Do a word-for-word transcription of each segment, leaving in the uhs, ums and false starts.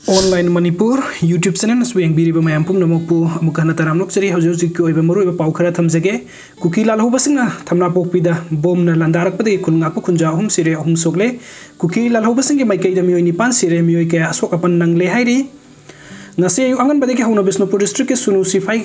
Online Manipur YouTube channel ꯑꯁꯤꯕꯨ ꯌꯦꯡꯕꯤꯔꯤꯕ ꯃꯌꯥꯝ ꯄꯨꯝꯅꯃꯛꯄꯨ ꯑꯃꯨꯛ ꯍꯟꯅ ꯇꯔꯥꯝꯅ ꯑꯣꯛꯆꯔꯤ꯫ ꯍꯧꯖꯤꯛ ꯍꯧꯖꯤꯛꯀꯤ ꯑꯣꯏꯕ ꯃꯔꯨꯑꯣꯏꯕ ꯄꯥꯎ ꯈꯔ ꯊꯝꯖꯒꯦ꯫ ꯀꯨꯀꯤ ꯂꯥꯜꯍꯧꯕꯁꯤꯡꯅ ꯊꯝꯅꯥꯄꯣꯛꯄꯤꯗ ꯕꯣꯝꯅ ꯂꯥꯟꯗꯥꯔꯛꯄꯗꯒꯤ ꯈꯨꯜ ꯉꯥꯛꯄ ꯈꯨꯟꯖꯥ ꯑꯍꯨꯝ ꯁꯤꯔꯦ, ꯑꯍꯨꯝ ꯁꯣꯛꯂꯦ꯫ ꯀꯨꯀꯤ ꯂꯥꯜꯍꯧꯕꯁꯤꯡꯒꯤ ꯃꯥꯏꯀꯩꯗ ꯃꯤꯑꯣꯏ ꯅꯤꯄꯥꯟ ꯁꯤꯔꯦ, ꯃꯤꯑꯣꯏ ꯀꯌꯥ ꯑꯁꯣꯛ ꯑꯄꯟ ꯅꯪꯂꯦ ꯍꯥꯏꯔꯤ꯫ ꯉꯁꯤ ꯑꯌꯨꯛ ꯑꯉꯟꯕꯗꯒꯤ ꯍꯧꯅ ꯕꯤꯁꯅꯨꯄꯨꯔ district ꯀꯤ ꯁꯨꯅꯨ ꯁꯤꯐꯥꯏ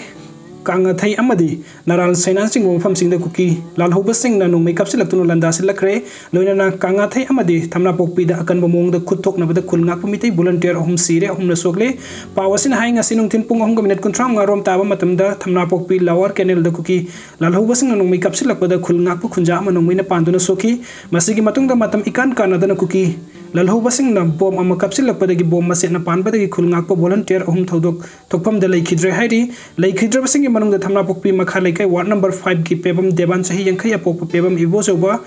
ꯀꯥꯡꯉꯥꯊꯩ ꯑꯃꯗꯤ ꯅꯔꯥꯜ ꯁꯩꯅꯥꯆꯤꯡꯕ ꯃꯐꯝꯁꯤꯡꯗ ꯀꯨꯀꯤ ꯂꯥꯜꯍꯧꯕꯁꯤꯡꯅ ꯅꯣꯡꯃꯩ ꯀꯥꯞꯁꯤꯜꯂꯛꯇꯨꯅ ꯂꯥꯟꯗꯥꯁꯤꯜꯂꯛꯈ꯭ꯔꯦ꯫ ꯂꯣꯏꯅꯅ ꯀꯥꯡꯉꯥꯊꯩ ꯑꯃꯗꯤ ꯊꯝꯅꯥꯄꯣꯛꯄꯤꯗ ꯑꯀꯟꯕ ꯃꯑꯣꯡꯗ ꯈꯨꯠ ꯊꯣꯛꯅꯕꯗ ꯈꯨꯜ ꯉꯥꯛꯄ ꯃꯤꯇꯩ volunteer ꯑꯍꯨꯝ ꯁꯤꯔꯦ, ꯑꯍꯨꯝꯅ ꯁꯣꯛꯂꯦ꯫ ꯄꯥꯎ ꯑꯁꯤꯅ ꯍꯥꯏ, ꯉꯁꯤ ꯅꯨꯡꯊꯤꯜ ꯄꯨꯡ ꯑꯍꯨꯝꯒ ꯃꯤꯅꯤꯠ ꯀꯨꯟꯊ꯭ꯔꯥ ꯃꯉꯥ ꯔꯣꯝ ꯇꯥꯕ ꯃꯇꯝꯗ ꯊꯝꯅꯥꯄꯣꯛꯄꯤ lower canal ꯗ ꯀꯨꯀꯤ ꯂꯥꯜꯍꯧꯕꯁꯤꯡꯅ ꯅꯣꯡꯃꯩ ꯀꯥꯞꯁꯤꯜꯂꯛꯄꯗ ꯈꯨꯜ ꯉꯥꯛꯄ ꯈꯨꯟꯖꯥ ꯑꯃ ꯅꯣꯡꯃꯩꯅ ꯄꯥꯟꯗꯨꯅ ꯁꯣꯛꯈꯤ꯫ ꯃꯁꯤꯒꯤ ꯃꯇꯨꯡꯗ ꯃꯇꯝ ꯏꯀꯥꯟ ꯀꯥꯟꯅꯗꯅ ꯀꯨꯀꯤ ꯂꯥꯜꯍꯧꯕꯁꯤꯡꯅ ꯕꯣꯝ ꯑꯃ ꯀꯥꯞꯁꯤꯜꯂꯛꯄꯗꯒꯤ ꯕꯣꯝ ꯃꯆꯦꯠꯅ ꯄꯥꯟꯕꯗꯒꯤ ꯈꯨꯜ ꯉꯥꯛꯄ volunteer ꯑꯍꯨꯝ ꯊꯧꯗꯣꯛ ꯊꯣꯛꯐꯝꯗ ꯂꯩꯈꯤꯗ꯭ꯔꯦ ꯍꯥꯏꯔꯤ꯫ ꯂꯩꯈꯤꯗ꯭ꯔꯕꯁꯤꯡꯒꯤ ꯃꯅꯨꯡꯗ ꯊꯝꯅꯥꯄꯣꯛꯄꯤ ꯃꯈꯥ ꯂꯩꯀꯥꯏ ward number five ꯀꯤ ꯄꯦꯕꯝ ꯗꯦꯕꯥꯟ, ꯆꯍꯤ ꯌꯥꯡꯈꯩ ꯑꯄꯣꯛꯄ ꯄꯦꯕꯝ ꯏꯕꯣꯆꯧꯕ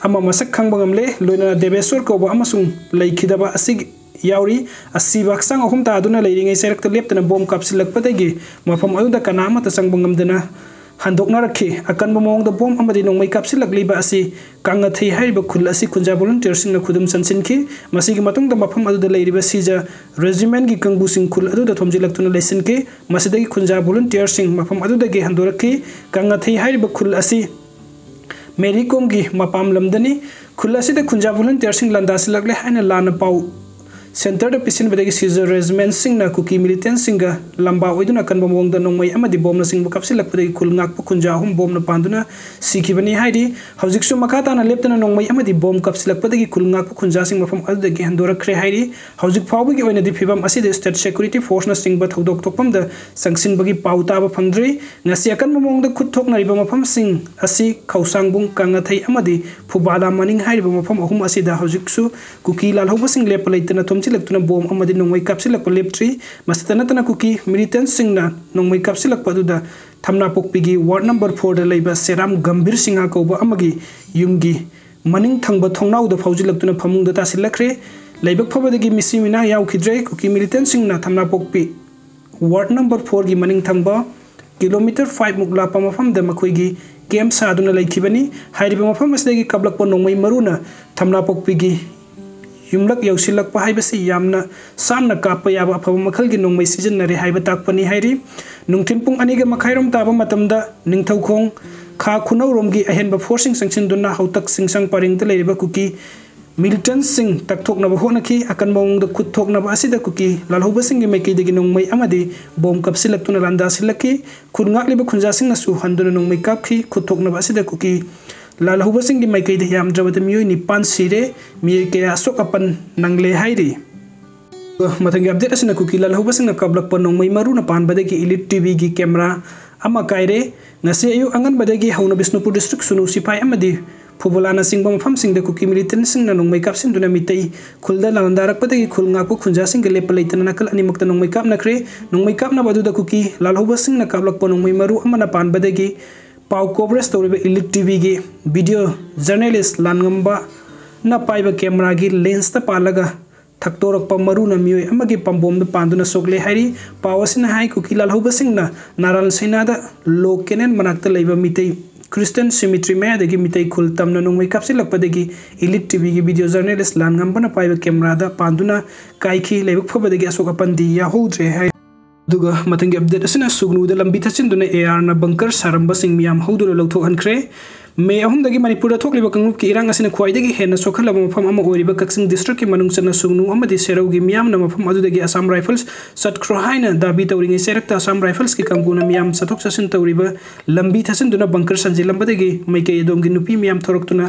ꯑꯃ ꯃꯁꯛ ꯈꯪꯕ ꯉꯝꯂꯦ꯫ ꯂꯣꯏꯅꯅ ꯗꯦꯕꯦꯁꯣꯔ ꯀꯧꯕ ꯑꯃꯁꯨꯡ ꯂꯩꯈꯤꯗꯕ ꯑꯁꯤ ꯌꯥꯎꯔꯤ꯫ ꯑꯁꯤꯕ ꯍꯛꯆꯥꯡ ꯑꯍꯨꯝ ꯇꯥꯗꯨꯅ ꯂꯩꯔꯤꯉꯩ ꯆꯩꯔꯛꯇ ꯂꯦꯞꯇꯅ ꯕꯣꯝ ꯀꯥꯞꯁꯤꯜꯂꯛꯄꯗꯒꯤ ꯃꯐꯝ ꯑꯗꯨꯗ ꯀꯅꯥ ꯑꯃꯠꯇ ꯆꯪꯕ ꯉꯝꯗꯅ ꯍꯟꯗꯣꯛꯅꯔꯛꯈꯤ꯫ ꯑꯀꯟꯕ ꯃꯑꯣꯡꯗ ꯕꯣꯝ ꯑꯃꯗꯤ ꯅꯣꯡꯃꯩ ꯀꯥꯞꯁꯤꯜꯂꯛꯂꯤꯕ ꯑꯁꯤ ꯀꯥꯡꯉꯥꯊꯩ ꯍꯥꯏꯔꯤꯕ ꯈꯨꯜ ꯑꯁꯤ ꯈꯨꯟꯖꯥ volunteer ꯁꯤꯡꯅ ꯈꯨꯗꯨꯝ ꯆꯟꯁꯤꯟꯈꯤ꯫ ꯃꯁꯤꯒꯤ ꯃꯇꯨꯡꯗ ꯃꯐꯝ ꯑꯗꯨꯗ ꯂꯩꯔꯤꯕ ꯁꯤꯖ regiment ꯀꯤ ꯀꯥꯡꯕꯨꯁꯤꯡ ꯈꯨꯜ ꯑꯗꯨꯗ ꯊꯣꯝꯖꯤꯜꯂꯛꯇꯨꯅ ꯂꯩꯁꯤꯟꯈꯤ꯫ ꯃꯁꯤꯗꯒꯤ ꯈꯨꯟꯖꯥ volunteer ꯁꯤꯡ ꯃꯐꯝ ꯑꯗꯨꯗꯒꯤ ꯍꯟꯗꯣꯔꯛꯈꯤ꯫ ꯀꯥꯡꯉꯥꯊꯩ ꯍꯥꯏꯔꯤꯕ ꯈꯨꯜ ꯑꯁꯤ ꯃꯦꯔꯤ ꯀꯣꯝꯒꯤ ꯃꯄꯥꯝ ꯂꯝꯗꯅꯤ꯫ ꯈꯨꯜ ꯑꯁꯤꯗ ꯈꯨꯟꯖꯥ volunteer ꯁꯤꯡ ꯂꯥꯟꯗꯥꯁꯤꯜꯂꯛꯂꯦ ꯍꯥꯏꯅ ꯂꯥꯟꯅ ꯄꯥꯎ center ꯗ ꯄꯤꯁꯤꯟꯕꯗꯒꯤ ꯁꯤꯖ regiment ꯁꯤꯡꯅ ꯀꯨꯀꯤ militant ꯁꯤꯡꯒ ꯂꯝꯕꯥ ꯑꯣꯏꯗꯨꯅ ꯑꯀꯟꯕ ꯃꯑꯣꯡꯗ ꯅꯣꯡꯃꯩ ꯑꯃꯗꯤ ꯕꯣꯝꯅꯆꯤꯡꯕ ꯀꯥꯞꯁꯤꯜꯂꯛꯄꯗꯒꯤ ꯈꯨꯜ ꯉꯥꯛꯄ ꯈꯨꯟꯖꯥ ꯑꯍꯨꯝ ꯕꯣꯝꯅ ꯄꯥꯟꯗꯨꯅ ꯁꯤꯈꯤꯕꯅꯤ ꯍꯥꯏꯔꯤ꯫ ꯍꯧꯖꯤꯛꯁꯨ ꯃꯈꯥ ꯇꯥꯅ ꯂꯦꯞꯇꯅ ꯅꯣꯡꯃꯩ ꯑꯃꯗꯤ ꯕꯣꯝ ꯀꯥꯞꯁꯤꯜꯂꯛꯄꯗꯒꯤ ꯈꯨꯜ ꯉꯥꯛꯄ ꯈꯨꯟꯖꯥꯁꯤꯡ ꯃꯐꯝ ꯑꯗꯨꯗꯒꯤ ꯍꯟꯗꯣꯔꯛꯈ꯭ꯔꯦ ꯍꯥꯏꯔꯤ꯫ ꯍꯧꯖꯤꯛ ꯐꯥꯎꯕꯒꯤ ꯑꯣꯏꯅꯗꯤ ꯐꯤꯕꯝ ꯑꯁꯤꯗ state security force ꯅꯆꯤꯡꯕ ꯊꯧꯗꯣꯛ ꯊꯣꯛꯐꯝꯗ ꯆꯪꯁꯤꯟꯕꯒꯤ ꯄꯥꯎ ꯇꯥꯕ ꯐꯪꯗ꯭ꯔꯤ꯫ ꯉꯁꯤ ꯑꯀꯟꯕ ꯃꯑꯣꯡꯗ ꯈꯨꯠ ꯊꯣꯛꯅꯔꯤꯕ ꯃꯐꯝꯁꯤꯡ ꯑꯁꯤ ꯈꯧꯁꯥꯡꯕꯨꯡ, ꯀꯥꯡꯉꯥꯊꯩ ꯑꯃꯗꯤ ꯐꯨꯕꯥꯂꯥ ꯃꯅꯤꯡ ꯍꯥꯏꯔꯤꯕ ꯃꯐꯝ ꯑꯍꯨꯝ ꯑꯁꯤꯗ ꯍꯧꯖꯤꯛꯁꯨ ꯀꯨꯀꯤ ꯂꯥꯜꯍꯧꯕꯁꯤꯡ ꯂꯦꯞꯄ ꯂꯩꯇꯅ ꯊꯣꯝꯖꯤꯜꯂꯛꯇꯨꯅ ꯕꯣꯝ ꯑꯃꯗꯤ ꯅꯣꯡꯃꯩ ꯀꯥꯞꯁꯤꯜꯂꯛꯄ ꯂꯦꯞꯇ꯭ꯔꯤ꯫ ꯃꯁꯤꯇ ꯅꯠꯇꯅ ꯀꯨꯀꯤ militant ꯁꯤꯡꯅ ꯅꯣꯡꯃꯩ ꯀꯥꯞꯁꯤꯜꯂꯛꯄ ꯑꯗꯨꯗ ꯊꯝꯅꯥꯄꯣꯛꯄꯤꯒꯤ ward number four ꯗ ꯂꯩꯕ ꯁꯦꯔꯥꯝ ꯒꯝꯚꯤꯔ ꯁꯤꯡꯍ ꯀꯧꯕ ꯑꯃꯒꯤ ꯌꯨꯝꯒꯤ ꯃꯅꯤꯡ ꯊꯪꯕ ꯊꯣꯡꯅꯥꯎꯗ ꯐꯥꯎꯖꯤꯜꯂꯛꯇꯨꯅ ꯐꯃꯨꯡꯗ ꯇꯥꯁꯤꯜꯂꯛꯈ꯭ꯔꯦ꯫ ꯂꯥꯏꯕꯛ ꯐꯕꯗꯒꯤ ꯃꯤꯁꯤ ꯃꯤꯅꯥ ꯌꯥꯎꯈꯤꯗ꯭ꯔꯦ꯫ ꯀꯨꯀꯤ militant ꯁꯤꯡꯅ ꯊꯝꯅꯥꯄꯣꯛꯄꯤ ward number four ꯒꯤ ꯃꯅꯤꯡ ꯊꯪꯕ kilometre five ꯃꯨꯛ ꯂꯥꯞꯄ ꯃꯐꯝꯗ ꯃꯈꯣꯏꯒꯤ camp ꯁꯥꯗꯨꯅ ꯂꯩꯈꯤꯕꯅꯤ꯫ ꯍꯥꯏꯔꯤꯕ ꯃꯐꯝ ꯑꯁꯤꯗꯒꯤ ꯀꯥꯞꯂꯛꯄ ꯅꯣꯡꯃꯩ ꯃꯔꯨꯅ ꯊꯝꯅꯥꯄꯣꯛꯄꯤꯒꯤ ꯌꯨꯝꯂꯛ ꯌꯧꯁꯤꯜꯂꯛꯄ ꯍꯥꯏꯕꯁꯤ ꯌꯥꯝꯅ ꯁꯥꯡꯅ ꯀꯥꯞꯄ ꯌꯥꯕ ꯑꯐꯕ ꯃꯈꯜꯒꯤ ꯅꯣꯡꯃꯩ ꯁꯤꯖꯤꯟꯅꯔꯦ ꯍꯥꯏꯕ ꯇꯥꯛꯄꯅꯤ ꯍꯥꯏꯔꯤ꯫ ꯅꯨꯡꯊꯤꯜ ꯄꯨꯡ ꯑꯅꯤꯒ ꯃꯈꯥꯏꯔꯣꯝ ꯇꯥꯕ ꯃꯇꯝꯗ ꯅꯤꯡꯊꯧꯈꯣꯡ ꯈꯥ ꯈꯨꯅꯧꯔꯣꯝꯒꯤ ꯑꯍꯦꯟꯕ ꯐꯣꯔꯁꯁꯤꯡ ꯆꯪꯁꯤꯟꯗꯨꯅ ꯍꯧꯇꯛ ꯁꯤꯡꯁꯪ ꯄꯔꯤꯡꯗ ꯂꯩꯔꯤꯕ ꯀꯨꯀꯤ ꯃꯤꯂꯤꯇꯦꯟꯠꯁꯤꯡ ꯇꯛꯊꯣꯛꯅꯕ ꯍꯣꯠꯅꯈꯤ꯫ ꯑꯀꯟꯕ ꯃꯑꯣꯡꯗ ꯈꯨꯠ ꯊꯣꯛꯅꯕ ꯑꯁꯤꯗ ꯀꯨꯀꯤ ꯂꯥꯜꯍꯧꯕꯁꯤꯡꯒꯤ ꯃꯥꯏꯀꯩꯗꯒꯤ ꯅꯣꯡꯃꯩ ꯑꯃꯗꯤ ꯕꯣꯝ ꯀꯥꯞꯁꯤꯜꯂꯛꯇꯨꯅ ꯂꯥꯟꯗꯥꯁꯤꯜꯂꯛꯈꯤ꯫ ꯈꯨꯠ ꯉꯥꯛꯂꯤꯕ ꯈꯨꯟꯖꯥꯁꯤꯡꯅꯁꯨ ꯍꯟꯗꯨꯅ ꯅꯣꯡꯃꯩ ꯀꯥꯞꯈꯤ꯫ ꯈꯨꯠ ꯊꯣꯛꯅꯕ ꯑꯁꯤꯗ ꯀꯨꯀꯤ ꯂꯥꯜꯍꯧꯕꯁꯤꯡꯒꯤ ꯃꯥꯏꯀꯩꯗ ꯌꯥꯝꯗ꯭ꯔꯕꯗ ꯃꯤꯑꯣꯏ ꯅꯤꯄꯥꯟ ꯁꯤꯔꯦ, ꯃꯤꯑꯣꯏ ꯀꯌꯥ ꯑꯁꯣꯛ ꯑꯄꯟ ꯅꯪꯂꯦ ꯍꯥꯏꯔꯤ꯫ ꯃꯊꯪꯒꯤ ꯑꯞꯗꯦꯠ ꯑꯁꯤꯅ ꯀꯨꯀꯤ ꯂꯥꯜꯍꯧꯕꯁꯤꯡꯅ ꯀꯥꯞꯂꯛꯄ ꯅꯣꯡꯃꯩ ꯃꯔꯨꯅ ꯄꯥꯟꯕꯗꯒꯤ ꯏꯂꯤꯠ ꯇꯤꯚꯤꯒꯤ ꯀꯦꯃꯦꯔꯥ ꯑꯃ ꯀꯥꯏꯔꯦ꯫ ꯉꯁꯤ ꯑꯌꯨꯛ ꯑꯉꯟꯕꯗꯒꯤ ꯍꯧꯅ ꯕꯤꯁꯅꯨꯄꯨꯔ ꯗꯤꯁꯇ꯭ꯔꯤꯛ ꯁꯨꯅꯨ ꯁꯤꯐꯥꯏ ꯑꯃꯗꯤ ꯐꯨꯕꯂꯥꯅꯆꯤꯡꯕ ꯃꯐꯝꯁꯤꯡꯗ ꯀꯨꯀꯤ ꯃꯤꯂꯤꯇꯦꯟꯠꯁꯤꯡꯅ ꯅꯣꯡꯃꯩ ꯀꯥꯞꯁꯤꯟꯗꯨꯅ ꯃꯤꯇꯩ ꯈꯨꯜꯗ ꯂꯥꯟꯗꯥꯔꯛꯄꯗꯒꯤ ꯈꯨꯜ ꯉꯥꯛꯄ ꯈꯨꯟꯖꯥꯁꯤꯡꯒ ꯂꯦꯞꯄ ꯂꯩꯇꯅ ꯅꯥꯀꯜ ꯑꯅꯤꯃꯛꯇ ꯅꯣꯡꯃꯩ ꯀꯥꯞꯅꯈ꯭ꯔꯦ꯫ ꯅꯣꯡꯃꯩ ꯀꯥꯞꯅꯕ ꯑꯗꯨꯗ ꯀꯨꯀꯤ ꯂꯥꯜꯍꯧꯕꯁꯤꯡꯅ ꯀꯥꯞꯂꯛꯄ ꯅꯣꯡꯃꯩ ꯃꯔꯨ ꯑꯃꯅ ꯄꯥꯟꯕꯗꯒꯤ ꯄꯥꯎ ꯀꯣꯚꯔꯦꯖ ꯇꯧꯔꯤꯕ ꯏꯂꯤꯠ ꯇꯤꯚꯤꯒꯤ ꯚꯤꯗꯤꯑꯣ ꯖꯔꯅꯦꯂꯤꯁ ꯂꯥꯟꯉꯝꯕꯅ ꯄꯥꯏꯕ ꯀꯦꯃꯦꯔꯥꯒꯤ ꯂꯦꯟꯁꯇ ꯄꯥꯜꯂꯒ ꯊꯛꯇꯣꯔꯛꯄ ꯃꯔꯨꯅ ꯃꯤꯑꯣꯏ ꯑꯃꯒꯤ ꯄꯥꯝꯕꯣꯝꯗ ꯄꯥꯟꯗꯨꯅ ꯁꯣꯛꯂꯦ ꯍꯥꯏꯔꯤ꯫ ꯄꯥꯎ ꯑꯁꯤꯅ ꯍꯥꯏ, ꯀꯨꯀꯤ ꯂꯥꯜꯍꯧꯕꯁꯤꯡꯅ ꯅꯥꯔꯥꯜ ꯁꯩꯅꯥꯗ ꯂꯣ ꯀꯦꯅꯦꯜ ꯃꯅꯥꯛꯇ ꯂꯩꯕ ꯃꯤꯇꯩ ꯈ꯭ꯔꯤꯁꯇꯤꯌꯟ ꯁꯤꯃꯤꯇ꯭ꯔꯤ ꯃꯌꯥꯗꯒꯤ ꯃꯤꯇꯩ ꯈꯨꯜ ꯇꯝꯅ ꯅꯣꯡꯃꯩ ꯀꯥꯞꯁꯤꯜꯂꯛꯄꯗꯒꯤ ꯏꯂꯤꯠ ꯇꯤꯚꯤꯒꯤ ꯚꯤꯗꯤꯑꯣ ꯖꯔꯅꯦꯂꯤꯁ ꯂꯥꯟꯉꯝꯕꯅ ꯄꯥꯏꯕ ꯀꯦꯃꯦꯔꯥꯗ ꯄꯥꯟꯗꯨꯅ ꯀꯥꯏꯈꯤ꯫ ꯂꯥꯏꯕꯛ ꯐꯕꯗꯒꯤ ꯑꯁꯣꯛ ꯑꯄꯟꯗꯤ ꯌꯥꯎꯍꯧꯗ꯭ꯔꯦ ꯍꯥꯏ꯫ ꯑꯗꯨꯒ ꯃꯊꯪꯒꯤ ꯑꯞꯗꯦꯠ ꯑꯁꯤꯅ ꯁꯨꯒꯅꯨꯗ ꯂꯝꯕꯤ ꯊꯠꯆꯤꯟꯗꯨꯅ ꯑꯦ ꯑꯥꯔꯅ ꯕꯪꯀꯔ ꯁꯥꯔꯝꯕꯁꯤꯡ ꯃꯤꯌꯥꯝ ꯍꯧꯗꯨꯅ ꯂꯧꯊꯣꯛꯍꯟꯈ꯭ꯔꯦ꯫ ꯃꯦ ꯑꯍꯨꯝꯗꯒꯤ ꯃꯅꯤꯄꯨꯔꯗ ꯊꯣꯛꯂꯤꯕ ꯀꯥꯡꯂꯨꯞꯀꯤ ꯏꯔꯥꯡ ꯑꯁꯤꯅ ꯈ꯭ꯋꯥꯏꯗꯒꯤ ꯍꯦꯟꯅ ꯁꯣꯛꯍꯜꯂꯕ ꯃꯐꯝ ꯑꯃ ꯑꯣꯏꯔꯤꯕ ꯀꯛꯆꯤꯡ ꯗꯤꯁꯇ꯭ꯔꯤꯛꯀꯤ ꯃꯅꯨꯡ ꯆꯟꯅ ꯁꯨꯒꯅꯨ ꯑꯃꯗꯤ ꯁꯦꯔꯧꯒꯤ ꯃꯤꯌꯥꯝꯅ ꯃꯐꯝ ꯑꯗꯨꯗꯒꯤ ꯑꯁꯥꯝ ꯔꯥꯏꯐꯜꯁ ꯆꯠꯈ꯭ꯔꯣ ꯍꯥꯏꯅ ꯗꯥꯕꯤ ꯇꯧꯔꯤꯉꯩ ꯆꯩꯔꯛꯇ ꯑꯁꯥꯝ ꯔꯥꯏꯐꯜꯁꯀꯤ ꯀꯥꯡꯕꯨꯅ ꯃꯤꯌꯥꯝ ꯆꯠꯊꯣꯛ ꯆꯠꯁꯤꯟ ꯇꯧꯔꯤꯕ ꯂꯝꯕꯤ ꯊꯠꯆꯤꯟꯗꯨꯅ ꯕꯪꯀꯔ ꯁꯥꯖꯤꯜꯂꯝꯕꯗꯒꯤ ꯃꯥꯏꯀꯩ ꯑꯗꯣꯝꯒꯤ ꯅꯨꯄꯤ ꯃꯤꯌꯥꯝ ꯊꯣꯔꯛꯇꯨꯅ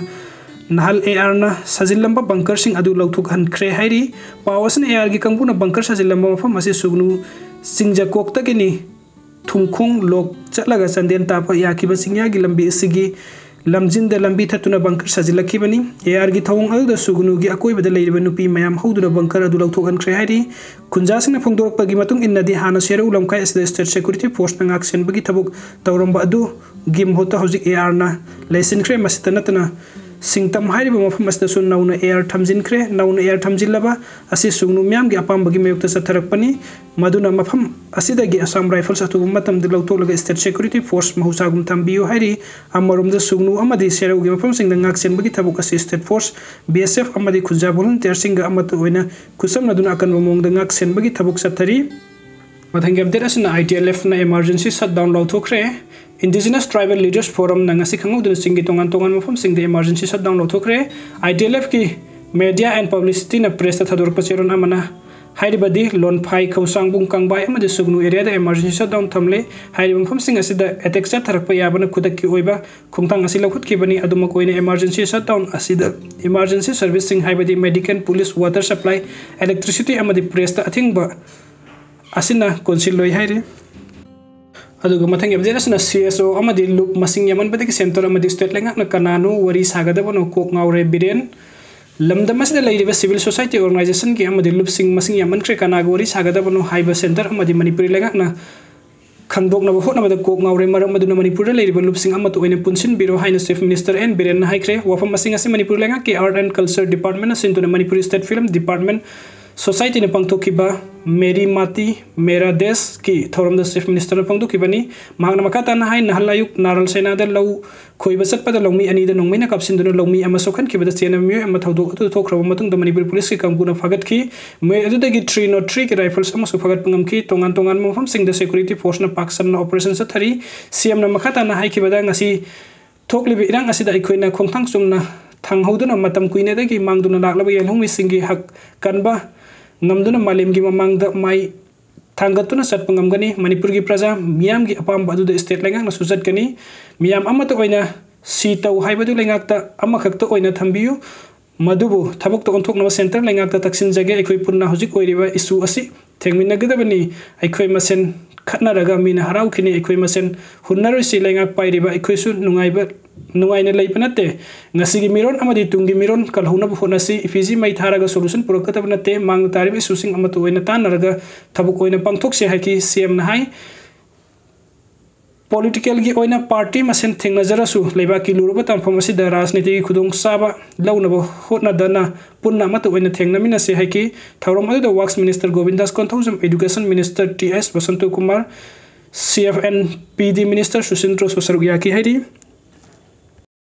ꯅꯍꯥꯜ ꯑꯦ ꯑꯥꯔꯅ ꯁꯥꯖꯤꯜꯂꯝꯕ ꯕꯪꯀꯔꯁꯤꯡ ꯑꯗꯨ ꯂꯧꯊꯣꯛꯍꯟꯈ꯭ꯔꯦ ꯍꯥꯏꯔꯤ꯫ ꯄꯥꯎ ꯑꯁꯤꯅ ꯑꯦ ꯑꯥꯔꯒꯤ ꯀꯥꯡꯕꯨꯅ ꯕꯪꯀꯔ ꯁꯥꯖꯤꯜꯂꯝꯕ ꯃꯐꯝ ꯑꯁꯤ ꯁꯨꯒꯅꯨ ꯆꯤꯡꯖꯀꯣꯛꯇꯒꯤꯅꯤ꯫ ꯊꯨꯝꯈꯣꯡ ꯂꯣꯛ ꯆꯠꯂꯒ ꯆꯥꯟꯗꯦꯜ ꯇꯥꯕ ꯌꯥꯈꯤꯕ ꯆꯤꯡꯌꯥꯒꯤ ꯂꯝꯕꯤ ꯑꯁꯤꯒꯤ ꯂꯝꯖꯤꯡꯗ ꯂꯝꯕꯤ ꯊꯠꯇꯨꯅ ꯕꯪꯀꯔ ꯁꯥꯖꯤꯜꯂꯛꯈꯤꯕꯅꯤ꯫ ꯑꯦ ꯑꯥꯔꯒꯤ ꯊꯧꯑꯣꯡ ꯑꯗꯨꯗ ꯁꯨꯒꯅꯨꯒꯤ ꯑꯀꯣꯏꯕꯗ ꯂꯩꯔꯤꯕ ꯅꯨꯄꯤ ꯃꯌꯥꯝ ꯍꯧꯗꯨꯅ ꯕꯪꯀꯔ ꯑꯗꯨ ꯂꯧꯊꯣꯛꯍꯟꯈ꯭ꯔꯦ ꯍꯥꯏꯔꯤ꯫ ꯈꯨꯟꯖꯥꯁꯤꯡꯅ ꯐꯣꯡꯗꯣꯔꯛꯄꯒꯤ ꯃꯇꯨꯡ ꯏꯟꯅꯗꯤ ꯍꯥꯟꯅ ꯁꯦꯔꯧ ꯂꯝꯈꯥꯏ ꯑꯁꯤꯗ ꯁ꯭ꯇꯦꯠ ꯁꯦꯀ꯭ꯌꯨꯔꯤꯇꯤ ꯐꯣꯔꯁꯅ ꯉꯥꯛ ꯁꯦꯟꯕꯒꯤ ꯊꯕꯛ ꯇꯧꯔꯝꯕ ꯑꯗꯨꯒꯤ ꯃꯍꯨꯠꯇ ꯍꯧꯖꯤꯛ ꯑꯦ ꯑꯥꯔꯅ ꯂꯩꯁꯤꯟꯈ꯭ꯔꯦ꯫ ꯃꯁꯤꯇ ꯅꯠꯇꯅ ꯁꯤꯡꯇꯝ ꯍꯥꯏꯔꯤꯕ ꯃꯐꯝ ꯑꯁꯤꯗꯁꯨ ꯅꯧꯅ AR ꯊꯝꯖꯤꯟꯈ꯭ꯔꯦ꯫ ꯅꯧꯅ AR ꯊꯝꯖꯤꯜꯂꯕ ꯑꯁꯤ ꯁꯨꯒꯅꯨ ꯃꯤꯌꯥꯝꯒꯤ ꯑꯄꯥꯝꯕꯒꯤ ꯃꯥꯌꯣꯛꯇ ꯆꯠꯊꯔꯛꯄꯅꯤ꯫ ꯃꯗꯨꯅ ꯃꯐꯝ ꯑꯁꯤꯗꯒꯤ Assam Rifles ꯑꯊꯨꯕ ꯃꯇꯝꯗ ꯂꯧꯊꯣꯛꯂꯒ state security force ꯃꯍꯧꯁꯥꯒꯨꯝ ꯊꯝꯕꯤꯌꯨ ꯍꯥꯏꯔꯤ꯫ ꯑꯃꯔꯣꯝꯗ ꯁꯨꯒꯅꯨ ꯑꯃꯗꯤ ꯁꯦꯔꯧꯒꯤ ꯃꯐꯝꯁꯤꯡꯗ ꯉꯥꯛ ꯁꯦꯟꯕꯒꯤ ꯊꯕꯛ ꯑꯁꯤ state force, BSF ꯑꯃꯗꯤ ꯈꯨꯟꯖꯥ volunteerꯁꯤꯡꯒ ꯑꯃꯠꯇ ꯑꯣꯏꯅ ꯈꯨꯠꯁꯝꯅꯗꯨꯅ ꯑꯀꯟꯕ ꯃꯑꯣꯡꯗ ꯉꯥꯛ ꯁꯦꯟꯕꯒꯤ ꯊꯕꯛ ꯆꯠꯊꯔꯤ꯫ ꯃꯊꯪꯒꯤ update ꯑꯁꯤꯅ ITLFꯅ emergency shutdown ꯂꯥꯎꯊꯣꯛꯈ꯭ꯔꯦ꯫ Indigenous Tribal Leaders Forumꯅ ꯉꯁꯤ ꯈꯪꯍꯧꯗꯅ ꯆꯤꯡꯒꯤ ꯇꯣꯉꯥꯟ ꯇꯣꯉꯥꯟꯕ ꯃꯐꯝꯁꯤꯡꯗ emergency shutdown ꯂꯥꯎꯊꯣꯛꯈ꯭ꯔꯦ꯫ ITLFꯀꯤ media and publicityꯅ pressꯇ ꯊꯥꯗꯣꯔꯛꯄ ꯆꯦꯔꯣꯜ ꯑꯃꯅ ꯍꯥꯏꯔꯤꯕꯗꯤ ꯂꯣꯟꯐꯥꯏ, ꯈꯧꯁꯥꯡꯕꯨꯡ, ꯀꯪꯕꯥꯏ ꯑꯃꯗꯤ ꯁꯨꯒꯅꯨ areaꯗ emergency shutdown ꯊꯝꯂꯦ꯫ ꯍꯥꯏꯔꯤꯕ ꯃꯐꯝꯁꯤꯡ ꯑꯁꯤꯗ attack ꯆꯠꯊꯔꯛꯄ ꯌꯥꯕꯅ ꯈꯨꯗꯛꯀꯤ ꯑꯣꯏꯕ ꯈꯣꯡꯊꯥꯡ ꯑꯁꯤ ꯂꯧꯈꯠꯈꯤꯕꯅꯤ꯫ ꯑꯗꯨꯃꯛ ꯑꯣꯏꯅ emergency shutdown ꯑꯁꯤꯗ emergency serviceꯁꯤꯡ ꯍꯥꯏꯕꯗꯤ medical, police, water supply, electricity ꯑꯃꯗꯤ pressꯇ ꯑꯊꯤꯡꯕ ꯑꯁꯤꯅ ꯀꯣꯟꯁꯤꯜꯂꯣꯏ ꯍꯥꯏꯔꯤ꯫ ꯑꯗꯨꯒ ꯃꯊꯪꯒꯤ update ꯑꯁꯤꯅ CSO ꯑꯃꯗꯤ ꯂꯨꯞ ꯃꯁꯤꯡ ꯌꯥꯝꯃꯟꯕꯗꯒꯤ centre ꯑꯃꯗꯤ state ꯂꯩꯉꯥꯛꯅ ꯀꯅꯥꯅꯣ ꯋꯥꯔꯤ ꯁꯥꯒꯗꯕꯅꯣ ꯀꯣꯛ ꯉꯥꯎꯔꯦ ꯕꯤꯔꯦꯟ꯫ ꯂꯝꯗꯝ ꯑꯁꯤꯗ ꯂꯩꯔꯤꯕ civil society organizationꯒꯤ ꯑꯃꯗꯤ ꯂꯨꯞꯁꯤꯡ ꯃꯁꯤꯡ ꯌꯥꯝꯃꯟꯈ꯭ꯔꯦ, ꯀꯅꯥꯒ ꯋꯥꯔꯤ ꯁꯥꯒꯗꯕꯅꯣ ꯍꯥꯏꯕ centre ꯑꯃꯗꯤ ꯃꯅꯤꯄꯨꯔꯤ ꯂꯩꯉꯥꯛꯅ ꯈꯪꯗꯣꯛꯅꯕ ꯍꯣꯠꯅꯕꯗ ꯀꯣꯛ ꯉꯥꯎꯔꯦ꯫ ꯃꯔꯝ ꯑꯗꯨꯅ ꯃꯅꯤꯄꯨꯔꯗ ꯂꯩꯔꯤꯕ ꯂꯨꯞꯁꯤꯡ ꯑꯃꯠꯇ ꯑꯣꯏꯅ ꯄꯨꯟꯁꯤꯟꯕꯤꯔꯣ ꯍꯥꯏꯅ Chief Minister ꯑꯦꯟ ꯕꯤꯔꯦꯟꯅ ꯍꯥꯏꯈ꯭ꯔꯦ꯫ ꯋꯥꯐꯝ ꯑꯁꯤꯡ ꯑꯁꯤ ꯃꯅꯤꯄꯨꯔ ꯂꯩꯉꯥꯛꯀꯤ Art and Culture Departmentꯅ ꯁꯤꯟꯗꯨꯅ ꯃꯅꯤꯄꯨꯔꯤ State Film Department Societyꯅ ꯄꯥꯡꯊꯣꯛꯈꯤꯕ ꯃꯦꯔꯤ ꯃꯥꯇꯤ ꯃꯦꯔꯥ ꯗꯦꯁꯀꯤ ꯊꯧꯔꯝꯗ Chief Ministerꯅ ꯐꯣꯡꯗꯣꯛꯈꯤꯕꯅꯤ꯫ ꯃꯍꯥꯛꯅ ꯃꯈꯥ ꯇꯥꯅ ꯍꯥꯏ, ꯅꯍꯥꯟ ꯑꯌꯨꯛ ꯅꯥꯔꯜ ꯁꯦꯅꯥꯗ ꯂꯧ ꯈꯣꯏꯕ ꯆꯠꯄꯗ ꯂꯧꯃꯤ ꯑꯅꯤꯗ ꯅꯣꯡꯃꯩꯅ ꯀꯥꯞꯁꯤꯟꯗꯨꯅ ꯂꯧꯃꯤ ꯑꯃ ꯁꯣꯛꯍꯟꯈꯤꯕꯗ ꯆꯦꯟꯅꯕ ꯃꯤꯑꯣꯏ ꯑꯃ ꯊꯧꯗꯣꯛ ꯑꯗꯨ ꯊꯣꯛꯈ꯭ꯔꯕ ꯃꯇꯨꯡꯗ ꯃꯅꯤꯄꯨꯔ ꯄꯨꯂꯤꯁꯀꯤ ꯀꯥꯡꯕꯨꯅ ꯐꯥꯒꯠꯈꯤ꯫ ꯃꯤꯑꯣꯏ ꯑꯗꯨꯗꯒꯤ three not threeꯒꯤ rifles ꯑꯃꯁꯨ ꯐꯥꯒꯠꯄ ꯉꯝꯈꯤ꯫ ꯇꯣꯉꯥꯟ ꯇꯣꯉꯥꯟꯕ ꯃꯐꯝꯁꯤꯡꯗ security forceꯅ ꯄꯥꯛ ꯁꯟꯅ operation ꯆꯠꯊꯔꯤ꯫ CMꯅ ꯃꯈꯥ ꯇꯥꯅ ꯍꯥꯏꯈꯤꯕꯗ, ꯉꯁꯤ ꯊꯣꯛꯂꯤꯕ ꯏꯔꯥꯡ ꯑꯁꯤꯗ ꯑꯩꯈꯣꯏꯅ ꯈꯣꯡꯊꯥꯡ ꯆꯨꯝꯅ ꯊꯥꯡꯍꯧꯗꯨꯅ ꯃꯇꯝ ꯀꯨꯏꯅꯗꯒꯤ ꯃꯥꯡꯗꯨꯅ ꯂꯥꯛꯂꯕ ꯌꯦꯜꯍꯧꯃꯤꯁꯤꯡꯒꯤ ꯍꯛ ꯀꯟꯕ ꯉꯝꯗꯨꯅ ꯃꯥꯂꯦꯝꯒꯤ ꯃꯃꯥꯡꯗ ꯃꯥꯏ ꯊꯥꯡꯒꯠꯇꯨꯅ ꯆꯠꯄ ꯉꯝꯒꯅꯤ꯫ ꯃꯅꯤꯄꯨꯔꯒꯤ ꯄ꯭ꯔꯖꯥ ꯃꯤꯌꯥꯝꯒꯤ ꯑꯄꯥꯝꯕ ꯑꯗꯨꯗ state ꯂꯩꯉꯥꯛꯅꯁꯨ ꯆꯠꯀꯅꯤ꯫ ꯃꯤꯌꯥꯝ ꯑꯃꯠꯇ ꯑꯣꯏꯅ ꯁꯤ ꯇꯧ ꯍꯥꯏꯕꯗꯨ ꯂꯩꯉꯥꯛꯇ ꯑꯃꯈꯛꯇ ꯑꯣꯏꯅ ꯊꯝꯕꯤꯌꯨ꯫ ꯃꯗꯨꯕꯨ ꯊꯕꯛꯇ ꯑꯣꯟꯊꯣꯛꯅꯕ centre ꯂꯩꯉꯥꯛꯇ ꯇꯛꯁꯤꯟꯖꯒꯦ꯫ ꯑꯩꯈꯣꯏ ꯄꯨꯟꯅ ꯍꯧꯖꯤꯛ ꯑꯣꯏꯔꯤꯕ issue ꯑꯁꯤ ꯊꯦꯡꯃꯤꯟꯅꯒꯗꯕꯅꯤ꯫ ꯑꯩꯈꯣꯏ ꯃꯁꯦꯟ ꯈꯠꯅꯔꯒ ꯃꯤꯅ ꯍꯔꯥꯎꯈꯤꯅꯤ꯫ ꯑꯩꯈꯣꯏ ꯃꯁꯦꯟ ꯍꯨꯟꯅꯔꯣꯏꯁꯤ꯫ ꯂꯩꯉꯥꯛ ꯄꯥꯏꯔꯤꯕ ꯑꯩꯈꯣꯏꯁꯨ ꯅꯨꯡꯉꯥꯏꯕ, ꯅꯨꯡꯉꯥꯏꯅ ꯂꯩꯕ ꯅꯠꯇꯦ꯫ ꯉꯁꯤꯒꯤ ꯃꯤꯔꯣꯟ ꯑꯃꯗꯤ ꯇꯨꯡꯒꯤ ꯃꯤꯔꯣꯟ ꯀꯜꯍꯧꯅꯕ ꯍꯣꯠꯅꯁꯤ꯫ ꯏꯐꯤꯖꯤ ꯃꯩ ꯊꯥꯔꯒ solution ꯄꯨꯔꯛꯀꯗꯕ ꯅꯠꯇꯦ꯫ ꯃꯥꯡꯗ ꯇꯥꯔꯤꯕ issueꯁꯤꯡ ꯑꯃꯠꯇ ꯑꯣꯏꯅ ꯇꯥꯟꯅꯔꯒ ꯊꯕꯛ ꯑꯣꯏꯅ ꯄꯥꯡꯊꯣꯛꯁꯤ ꯍꯥꯏꯈꯤ꯫ CMꯅ ꯍꯥꯏ, ꯄꯣꯂꯤꯇꯤꯀꯦꯜꯒꯤ ꯑꯣꯏꯅ ꯄꯥꯔꯇꯤ ꯃꯁꯦꯟ ꯊꯦꯡꯅꯖꯔꯁꯨ, ꯂꯩꯕꯥꯛꯀꯤ ꯂꯨꯔꯕ ꯇꯥꯟꯐꯝ ꯑꯁꯤꯗ ꯔꯥꯖꯅꯤꯇꯤꯒꯤ ꯈꯨꯗꯣꯡꯆꯥꯕ ꯂꯧꯅꯕ ꯍꯣꯠꯅꯗꯅ ꯄꯨꯟꯅ ꯑꯃꯠꯇ ꯑꯣꯏꯅ ꯊꯦꯡꯅꯃꯤꯟꯅꯁꯤ ꯍꯥꯏꯈꯤ꯫ ꯊꯧꯔꯝ ꯑꯗꯨꯗ works minister Govindas Konthoujam, education minister T H Basanta Kumar, C F and P D minister Susindro ꯁꯔꯨꯛ ꯌꯥꯈꯤ ꯍꯥꯏꯔꯤ꯫